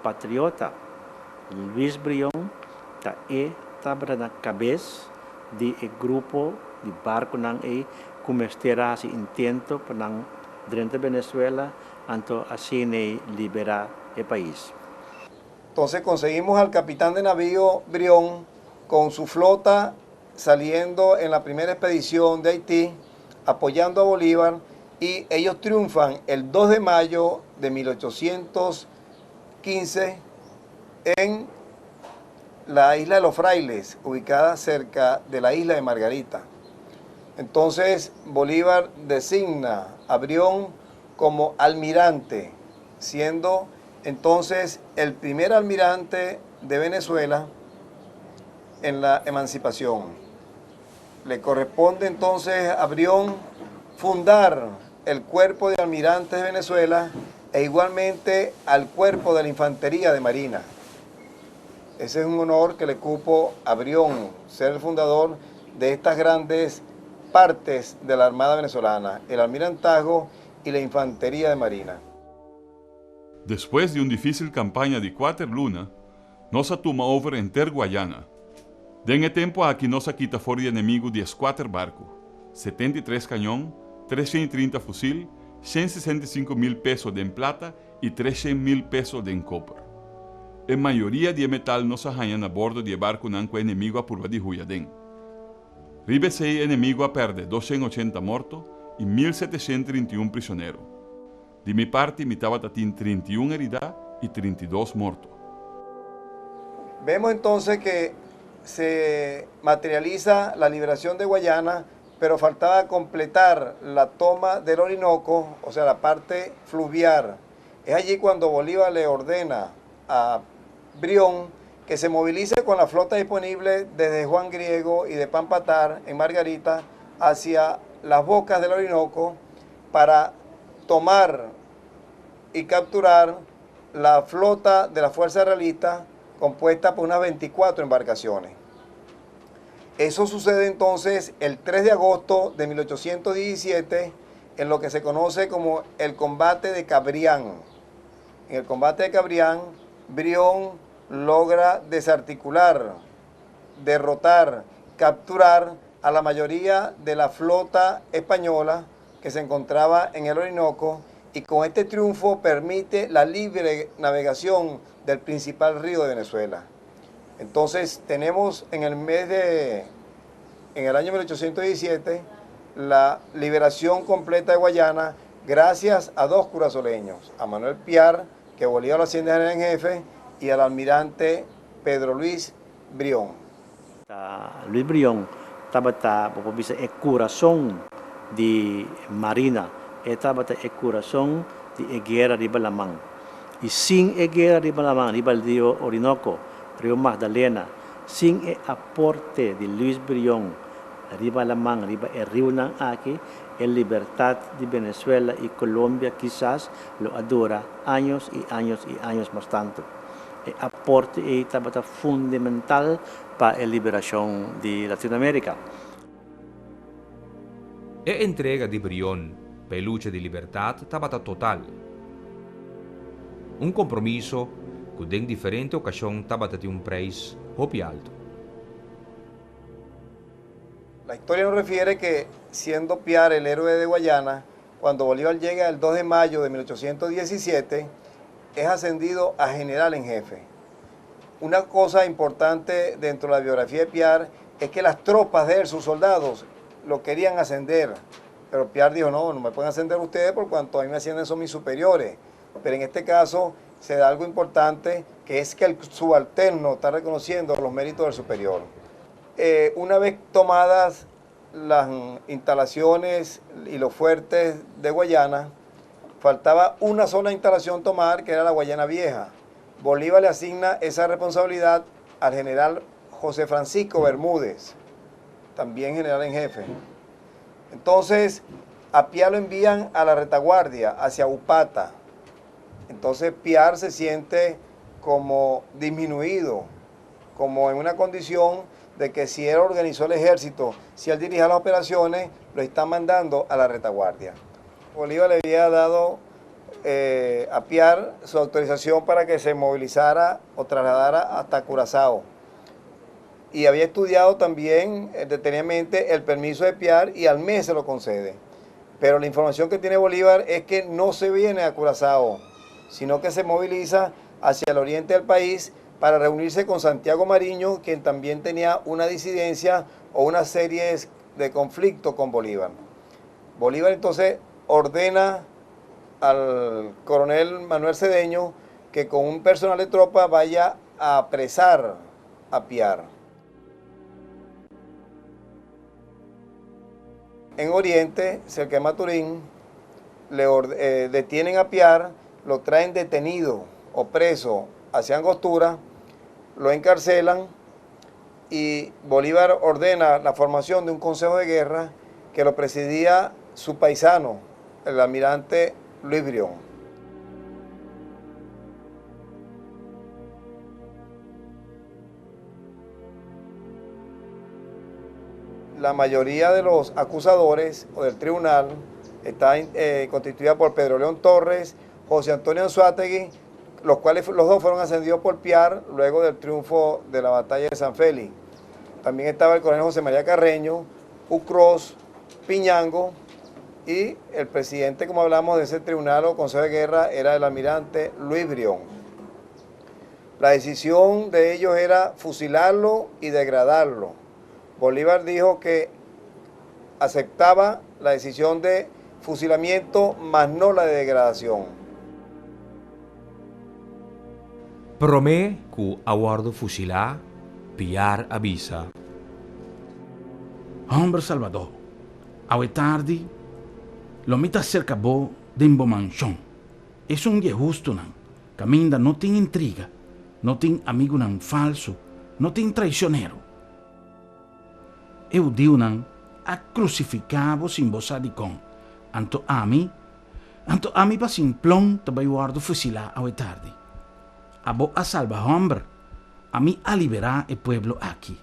Patriota Luis Brion ta e tabata na kabes di e grupo di barkunan ei ku mester a hasi intento pa nan drenta Venezuela anto asina ei liberá e pais. Entonces conseguimos al capitán de navío Brión con su flota saliendo en la primera expedición de Haití, apoyando a Bolívar, y ellos triunfan el 2 de mayo de 1815 en la isla de los Frailes, ubicada cerca de la isla de Margarita. Entonces Bolívar designa a Brión como almirante, siendo entonces el primer almirante de Venezuela en la emancipación. Le corresponde entonces a Brión fundar el cuerpo de almirantes de Venezuela e igualmente al cuerpo de la Infantería de Marina. Ese es un honor que le cupo a Brión, ser el fundador de estas grandes partes de la Armada venezolana, el almirantazgo y la Infantería de Marina. Despues di un difísil kampaña di 4 luna, nos a tuma over henter Guayana. Den e tempu aki nos a kita for di enemigu 14 barku, 73 kañon, 330 fusil, 165 mil peso den plata i 300 mil peso den koper. E mayoria di metal nos a haña na bordo di barkunan ku enemigu a purba di hui aden. Riba esei enemigu a pèrdè 280 morto i 1731 prizonero. Di mi parti mi tabatin 31 heridá i 32 morto. Vemos entonces que se materializa la liberación de Guayana, pero faltaba completar la toma del Orinoco, o sea, la parte fluvial. Es allí cuando Bolívar le ordena a Brión que se movilice con la flota disponible desde Juan Griego y de Pampatar en Margarita hacia las bocas del Orinoco para tomar y capturar la flota de la Fuerza Realista compuesta por unas 24 embarcaciones. Eso sucede entonces el 3 de agosto de 1817 en lo que se conoce como el combate de Cabrián. En el combate de Cabrián, Brión logra desarticular, derrotar, capturar a la mayoría de la flota española que se encontraba en el Orinoco y con este triunfo permite la libre navegación del principal río de Venezuela. Entonces tenemos en el año 1817, la liberación completa de Guayana gracias a dos curazoleños, a Manuel Piar, que Bolívar lo asciende general en jefe, y al almirante Pedro Luis Brión. Luis Brión tabata, por bisa, e kurason di Marina, e tabata e kurason di e guera riba laman. I sin e guera riba laman, riba Rio Orinoco, Rio Magdalena, sin e aporte di Luis Brión riba laman, riba e riunan aki, e libertat di Venezuela i Colombia kisas lo a dura aña i aña i aña mas tantu. E aporte ei tabata fundamental pa e liberashon di Latinoamérika. E entrega di Brion pa e lucha di libertat tabata total. Un kompromiso ku den diferente okashon tabata di un preis hopi altu. La historia nos refiere que, siendo Piar el héroe de Guayana, cuando Bolívar llega el 2 de mayo de 1817, es ascendido a general en jefe. Una cosa importante dentro de la biografía de Piar es que las tropas de él, sus soldados, lo querían ascender. Pero Piar dijo: "No, no me pueden ascender ustedes por cuanto a mí me ascienden son mis superiores". Pero en este caso se da algo importante, que es que el subalterno está reconociendo los méritos del superior. Una vez tomadas las instalaciones y los fuertes de Guayana, faltaba una sola instalación tomar, que era la Guayana Vieja. Bolívar le asigna esa responsabilidad al general José Francisco Bermúdez, también general en jefe. Entonces, a Piar lo envían a la retaguardia, hacia Upata. Entonces Piar se siente como disminuido, como en una condición de que si él organizó el ejército, si él dirigía las operaciones, lo está mandando a la retaguardia. Bolívar le había dado a Piar su autorización para que se movilizara o trasladara hasta Curazao. Y había estudiado también detenidamente el permiso de Piar y al mes se lo concede. Pero la información que tiene Bolívar es que no se viene a Curazao, sino que se moviliza hacia el oriente del país para reunirse con Santiago Mariño, quien también tenía una disidencia o una serie de conflictos con Bolívar. Bolívar entonces ordena al coronel Manuel Cedeño que con un personal de tropa vaya a apresar a Piar. En Oriente, cerca de Maturín, le detienen a Piar, lo traen detenido o preso hacia Angostura, lo encarcelan y Bolívar ordena la formación de un consejo de guerra que lo presidía su paisano, el almirante Luis Brión. La mayoría de los acusadores o del tribunal está constituida por Pedro León Torres, José Antonio Anzoátegui, los cuales los dos fueron ascendidos por Piar luego del triunfo de la batalla de San Félix. También estaba el coronel José María Carreño, Ucrós, Piñango y el presidente, como hablamos, de ese tribunal o consejo de guerra era el almirante Luis Brión. La decisión de ellos era fusilarlo y degradarlo. Bolívar dijo que aceptaba la decisión de fusilamiento, mas no la de degradación. Promé ku a wòrdu fusilá, Piar a bisa. Hòmber Salvadó, awe tardi lo mi ta serka bo den bo manshon. Esun di e hustunan, kaminda no tin intriga, no tin amigunan falsu, no tin traisionero. E hudiunan a krusifiká bo sin bo sa dikon, anto ami, anto ami pa simplon ta bai wòrdu fusilá awe tardi. Abo a salba hòmber, ami a liberá e pueblo aki.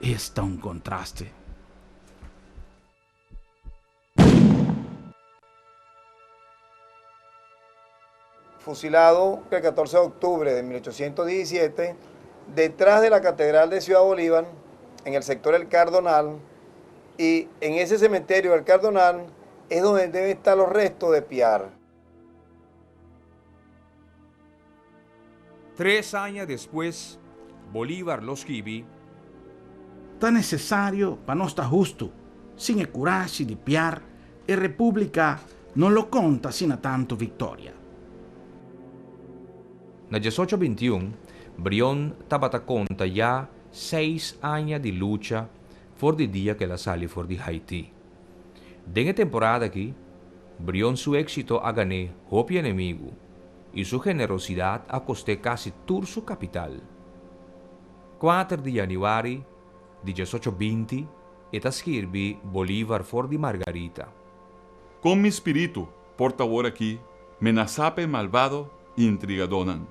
Esta un kontraste! Fusilado el 14 de octubre de 1817 detrás de la Catedral de Ciudad Bolívar, en el sector El Cardonal, y en ese cementerio del Cardonal es donde deben estar los restos de Piar. Tres aña despues, Bolívar lo skibi. Ta nesesario pa nos ta hustu, sin e kurashi di piar, e Repúblika no lo konta asina tantu viktoria. Na diesocho bintiun, Brion tabata konta ya seis aña di lucha for di dia ku el a sali for di Haiti. Den e temporada aki, Brion su éksito a gan'é hopi enemigu i su generosidat a kost'é kasi tur su kapital. Kuater di yanüari di diesocho binti e ta skirbi Bolívar for di Margarita. Kon mi spiritu por ta awor aki menasá pa e malbado i intrigadónan?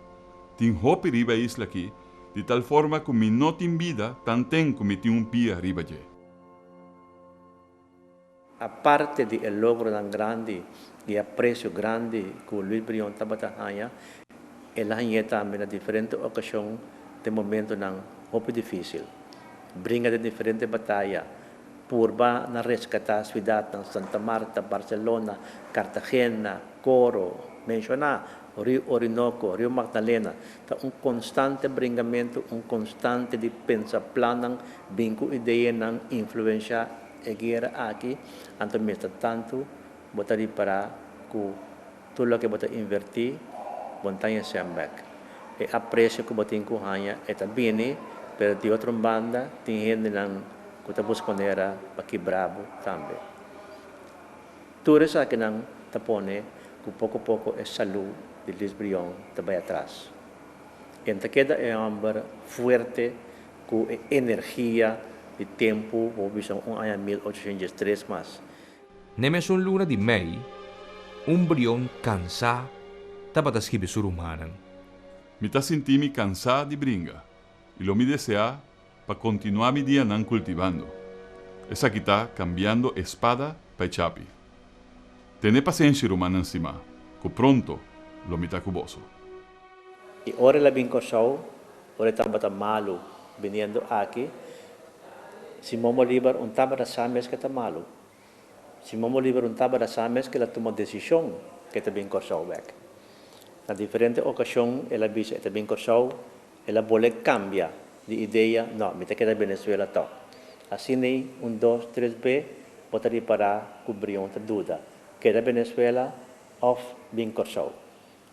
Tin hopi riba e isla aki, di tal forma ku mi no tin bida tanten ku mi tin un pia riba dje. Aparte di e logronan grandi i e apresio grandi ku Luis Brion tabata haña, el a hañ'é tambe na diferente okashon den momentonan hopi difísil. Bringa den diferente bataya, purba na reskatá siudatnan Santa Marta, Barcelona, Cartagena, Coro, menshoná Riu Orinoco, Riu Magdalena. Ta un konstante bringamentu, un konstante di pensa plannan, bin ku ideanan, influenshá E guera aki, anto mester tantu bo ta ripará ku tur loke bo ta invertí, bo no ta haña sèn bèk. E apresio ku bo tin ku haña e ta bini, pero di otro banda tin hendenan ku ta buska manera pa kibrá bo tambe. Tur esakinan ta pone ku poko poko e salú di Luis Brion ta bai atras. E no ta keda e hòmber fuerte Ku e energia di tempu bo bisa un aña 1803 mas. N'e mesun luna di mei, un brion kansá tabata skibi su rumannan. Mi ta sinti mi kansá di bringa i lo mi deseá pa kontinuá mi dianan kultivando. Esaki ta kambiando e spada pa e chapi. Tene pasenshi, rumannan stimá, ku. ku pronto lo mi ta ku boso. I ora el a bin Kòrsou, ora e tabata malu biniendo aki, Simon Bolívar un tabata sa mes ku e ta malu. Simon Bolívar un tabata sa mes ku el a tuma desishon ku e ta bin Kòrsou bèk. Na diferente okashon el a bisa e ta bin Kòrsou, el a bolé kambia di idea, no, mi ta keda Venezuela tòg. Asina ei un dos tres be bo ta ripará ku Brion ta duda, keda Venezuela òf bin Kòrsou.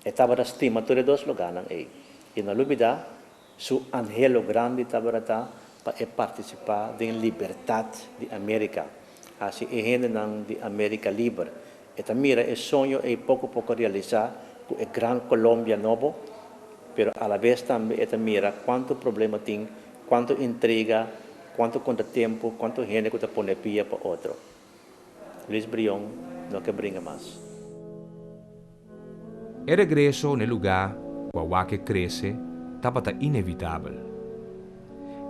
E tabata stima tur e dos lugánan ei. I no lubidá, su anhelo grandi tabata pa e partisipá den libertat di Amérika, hasi e hendenan di Amérika liber. E ta mira e soño ei poko poko realisá ku e Gran Colombia nobo, pero alabes tambe e ta mira kuantu problema tin, kuantu intriga, kuantu kontratempu, kuantu hende ku ta pone pia pa otro. Luis Brion no ke bringa mas. E regreso n'e lugá ku a wak e krese tabata inevitabel.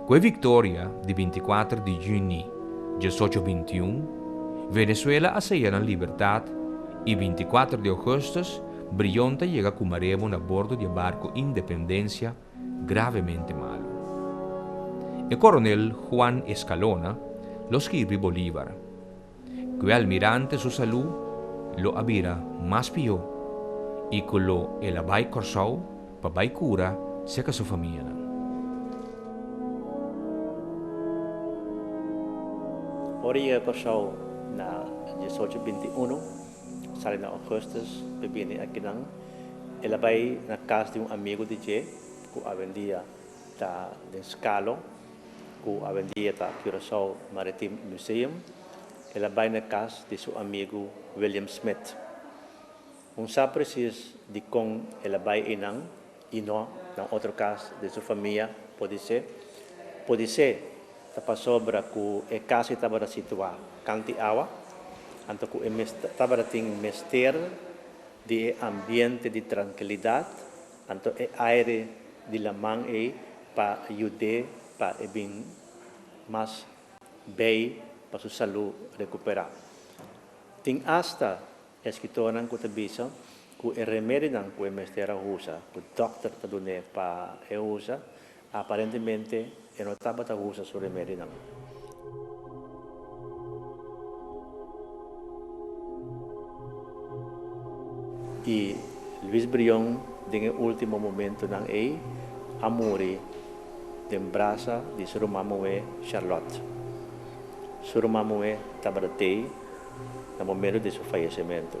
Ku e viktoria di 24 di yüni 1821, Venezuela a seya nan libertat i 24 di ougùstùs Brion ta yega ku Maremo na bordo di e barku Independencia gravemente malu. E koronel Juan Escalona lo skirbi Bolívar ku e almirante su salú lo a bira mas pió i ku lo el a bai Kòrsou pa bai kura serka su famianan. Ora yega Kòrsou na diesocho binti unu, sali na ougùstùs pa bini akinan. El a bai na kas di un amigu di dje ku awendia ta den Skalo, ku awendia ta Curaçao Maritiem Museum. El a bai na kas di su amigu William Smith. Un sa presis dikon el a bai einan i no na otro kas di su famia, podisé. Podisé ta pasobra ku e kas ei tabata situá kant'i awa, anto ku e tabata tin mester di e ambiente di trankilidat, anto e aire di laman ei pa yud'é pa e bin mas bei pa su salú rekuperá. Tin asta eskritornan ku ta bisa ku e remedinan ku e mester a usa, ku dòkter ta dun'é pa e usa, aparentemente e no tabata usa su remedinan. I Luis Brion den e ultimo momentonan ei a muri den brasa di su ruman muhé Charlotte. Su ruman muhé tabata tei na momento di su fayesimentu.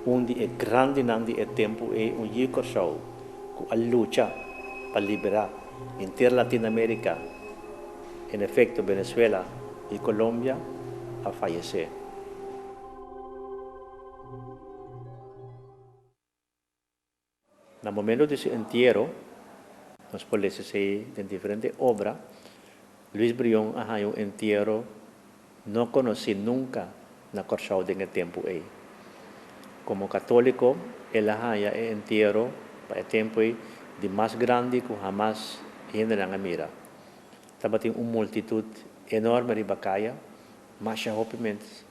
Un di e grandinan di e tempu ei, un yi Kòrsou ku a lucha pa liberá henter Latinoamérika, en efekto Venezuela i Colombia, a fayesé. Na momento di su entiero, nos por lesa esei den diferente obra, Luis Brion a haña un entiero no konosí nunka na Kòrsou den e tempu ei. Komo katóliko, el a haña e entiero pa e tempu ei di mas grandi ku hamas hendenan a mira. Tabatin un multitut enorme riba kaya, masha hopi mens.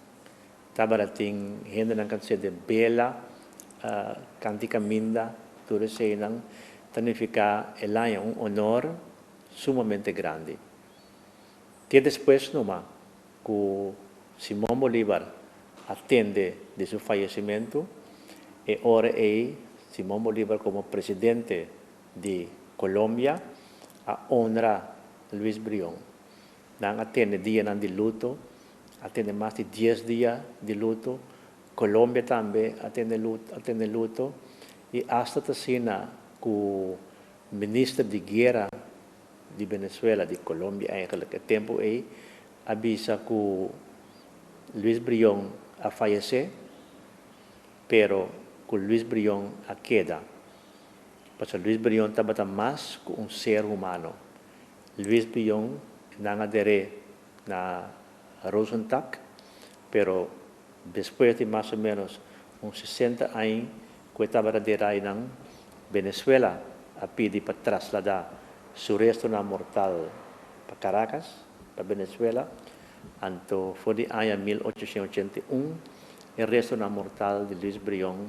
Tabata tin hendenan kan sende bela, kanti kaminda, tur eseinan ta nifiká el haña un honor sumamente grandi. Te despues numa ku Simon Bolívar a tende di su fayesimentu, e ora ei Simon Bolívar komo presidente di Colombia a honra Luis Brion. Nan a tene dianan di luto, a tene mas di dies dia di luto. Colombia tambe a tene a tene luto i asta ta asina ku minister di guera di Venezuela, di Colombia eigenlijk, e tempu ei a bisa ku Luis Brion a fayesé, pero ku Luis Brion a keda. Pasobra Luis Brion tabata mas ku un ser humano. Luis Brion nan a der'é na Rosentak, pero despues di mas o ménos un sesenta aña ku e tabata derá einan, Venezuela a pidi pa trasladá su restonan mortal pa Caracas, pa Venezuela. Anto for di aña 1881 e restonan mortal di Luis Brion.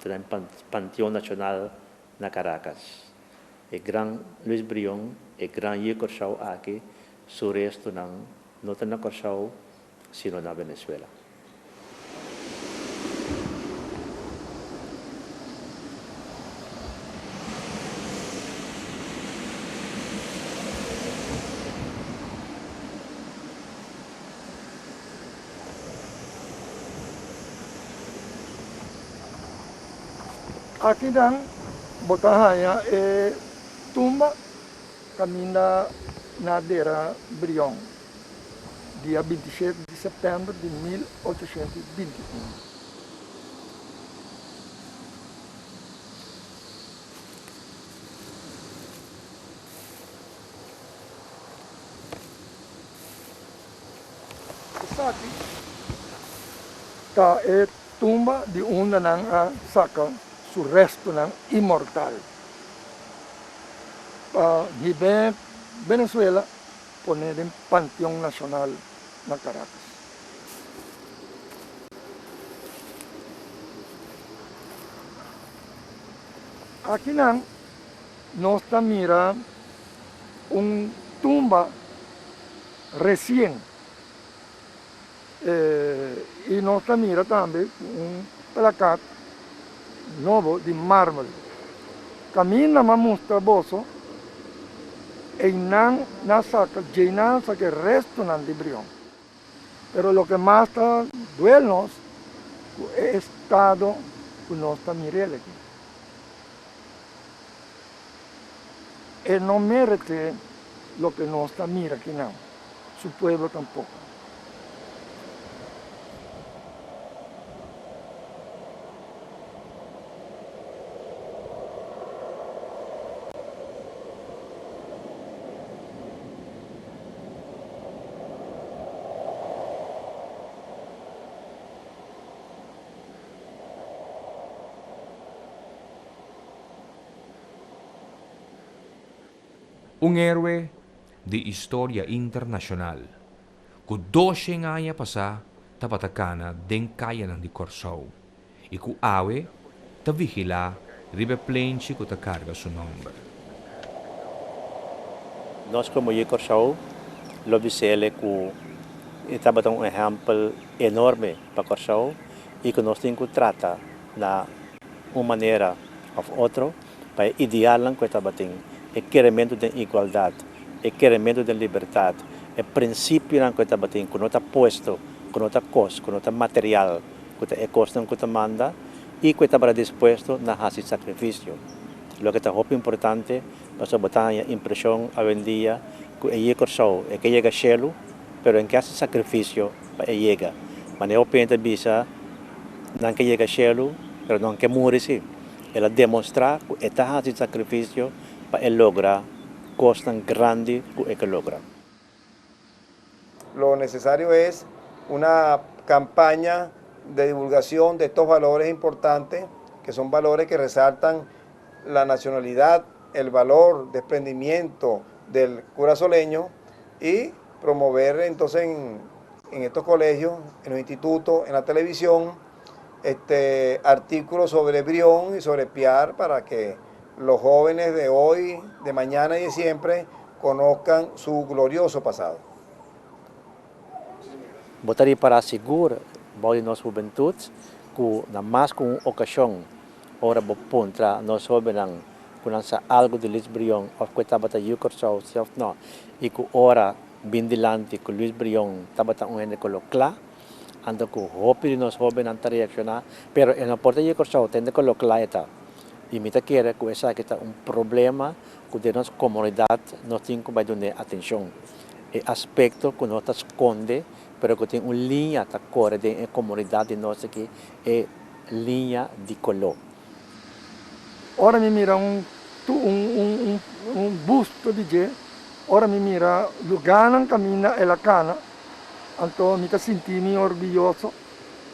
Ta den Panteon Nacional na Caracas. E gran Luis Brion, e gran Yu Kòrsou aki, su restonan no ta na Kòrsou, sino na Venezuela. Akinan bo ta haña e tumba kaminda na dera Brion dia 27 di sèptèmber di 1821. Esaki ta e tumba di unda nan a saka su restonan inmortal pa hib'é Venezuela pon'é den Panteon Nacional na Caracas. Akinan nos ta mira un tumba resien i nos ta mira tambe un plakat nobo di marmel. Kaminda m'a mustra boso, einan nan saka, djeinan saka e restonan di Brion. Pero loke mas ta duel nos ku e estado ku nos ta mir'el aki. E no merece loke nos ta mira akinan, su pueblo tampoco. Un héroe di historia internashonal ku doshen aña pasá tabata kana den kayanan di Kòrsou i ku awe ta vigilá riba e plenchi ku ta karga su nòmber. Nos komo Yu Kòrsou lo bis'el ku e tabata un ehèmpel enorme pa Kòrsou i ku nos tin ku trata na un manera òf otro pa e idealnan ku e tabatin, e kerementu den igualdat, e kerementu den libertat, e prinsipionan ku e tabatin ku no ta puesto, ku no ta kos, ku no ta material, ku ta e kosnan ku ta manda i ku e tabata dispuesto na hasi sakrifisio. Loke ta hopi importante pasobra bo ta haña impreshon awendia ku e Yu Kòrsou e ke yega shelu pero e ke hasi sakrifisio pa e yega. Manera hopi hende ta bisa nan ke yega shelu pero nan ke muri si. El a demostrá ku e ta hasi sakrifisio pa e logra kosnan grandi ku e ke logra. Lo necesario es una campaña de divulgación de estos valores importantes, que son valores que resaltan la nacionalidad, el valor, desprendimiento del curazoleño y promover entonces en, en estos colegios, en los institutos, en la televisión, este, artículos sobre Brión y sobre Piar para que los jóvenes de hoy, de mañana y de siempre conozcan su glorioso pasado. Bo ta ripará sigur bou di nos hubentut ku na mas ku un okashon ora bo puntra nos hóbennan ku nan sa algu di Luis Brion òf ku e tabata yu Kòrsou si òf nò i ku ora bin dilanti ku Luis Brion tabata un hende kolo kla anto ku hopi di nos hóbennan ta reakshoná pero e no por ta yu Kòrsou ta hende kolo kla e ta i mi ta kere ku esaki ta un problema ku den nos komunidat nos tin ku bai dun'é atenshon. E aspekto ku nos ta skonde pero ku tin un liña ta kore den e komunidat di nos aki, e liña di koló. Ora mi mira un un un busto di dje, ora mi mira lugánan kaminda el a kana, anto mi ta sinti mi orguyoso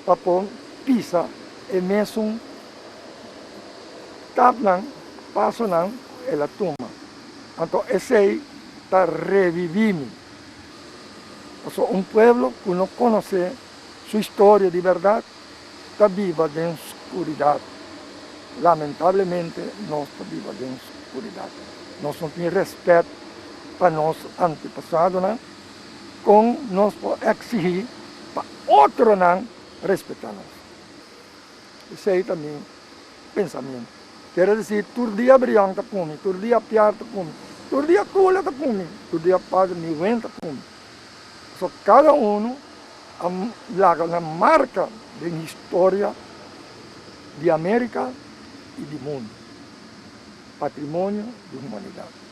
pa por pisa e mesun stapnan, pasonan ku el a tuma. Anto esei ta reviví mi. Pasobra un pueblo ku no konosé su historia di bèrdat ta biba den skuridat. Lamentablemente nos ta biba den skuridat. Nos no tin rèspèt pa nos antepasadonan. Kon nos por eksigí pa otronan respetá nos? Esei ta mi pensamentu. Kere disi tur dia Brion ta ku mi, tur dia Piar ta ku mi, tur dia Tula ta ku mi, tur dia Padre Niwen ta ku mi. Pasobra kada unu a laga nan marka den historia di Amerika i di mundu, patrimonio di humanidat.